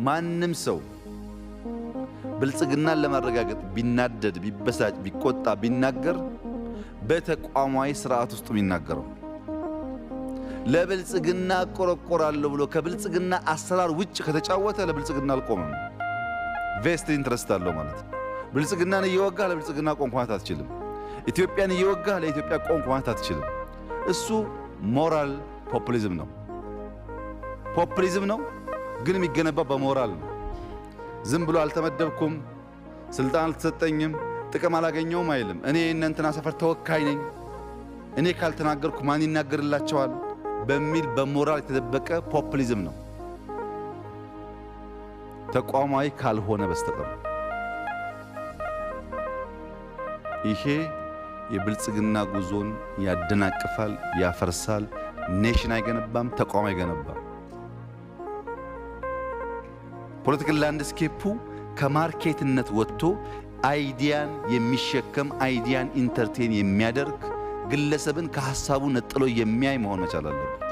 ማንም ሰው ብልጽግናን ለማረጋገጥ ቢናደድ፣ ቢበሳጭ፣ ቢቆጣ፣ ቢናገር በተቋማዊ ስርዓት ውስጥ የሚናገረው፣ ለብልጽግና እቆረቆራለሁ ብሎ ከብልጽግና አሰራር ውጭ ከተጫወተ ለብልጽግና አልቆመም። Vested interest አለው ማለት ነው። ብልጽግናን እየወጋ ለብልጽግና ቆምኩ ማለት አትችልም። ኢትዮጵያን እየወጋ ለኢትዮጵያ ቆምኩ ማለት አትችልም። እሱ moral populism ነው። Populism ነው፣ ግን የሚገነባው በሞራል ነው። ዝም ብሎ አልተመደብኩም፣ ስልጣን አልተሰጠኝም፣ ጥቅም አላገኘውም አይልም። እኔ የእነእንትና ሰፈር ተወካይ ነኝ፣ እኔ ካልተናገርኩ ማን ይናገርላቸዋል በሚል በሞራል የተደበቀ populism ነው፣ ተቋማዊ ካልሆነ በስተቀር። ይሄ የብልጽግና ጉዞን ያደናቅፋል፣ ያፈርሳል። Nation አይገነባም፣ ተቋም አይገነባም። Political landscape ኡ ከ market ነት ወጥቶ idea ን የሚሸከም፣ idea ን entertain የሚያደርግ፣ ግለሰብን ከሀሳቡ ነጥሎ የሚያይ መሆን መቻል አለበት።